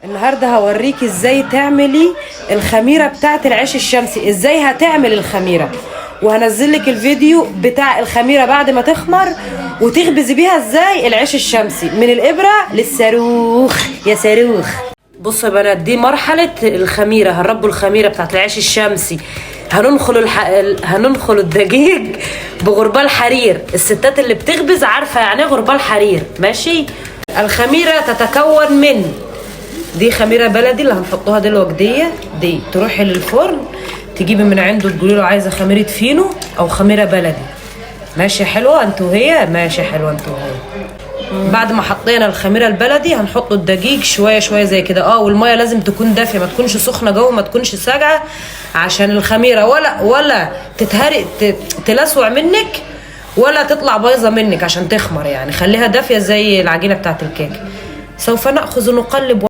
النهارده هوريكي ازاي تعملي الخميره بتاعه العيش الشمسي، ازاي هتعمل الخميره، وهنزل لك الفيديو بتاع الخميره بعد ما تخمر وتخبزي بيها ازاي العيش الشمسي من الابره للصاروخ. يا صاروخ. بصوا يا بنات، دي مرحلة الخميره، هنربوا الخميره بتاعه العيش الشمسي. هننخل الدقيق بغربال حرير. الستات اللي بتخبز عارفه يعني ايه غربال حرير، ماشي؟ الخميره تتكون من دي خميره بلدي اللي هنحطوها دلوقتي، دي تروحي للفرن تجيبي من عنده تقولي له عايزه خميره فينو او خميره بلدي. ماشي حلوة انتوا هي، ماشي حلوة انتوا هي. بعد ما حطينا الخميره البلدي هنحط الدقيق شوية شوية زي كده. والمية لازم تكون دافيه، ما تكونش سخنة جوه، ما تكونش ساقعه، عشان الخميره ولا تتهرق تلسوع منك ولا تطلع بايظة منك عشان تخمر يعني. خليها دافيه زي العجينة بتاعت الكيك. سوف ناخذ نقلب.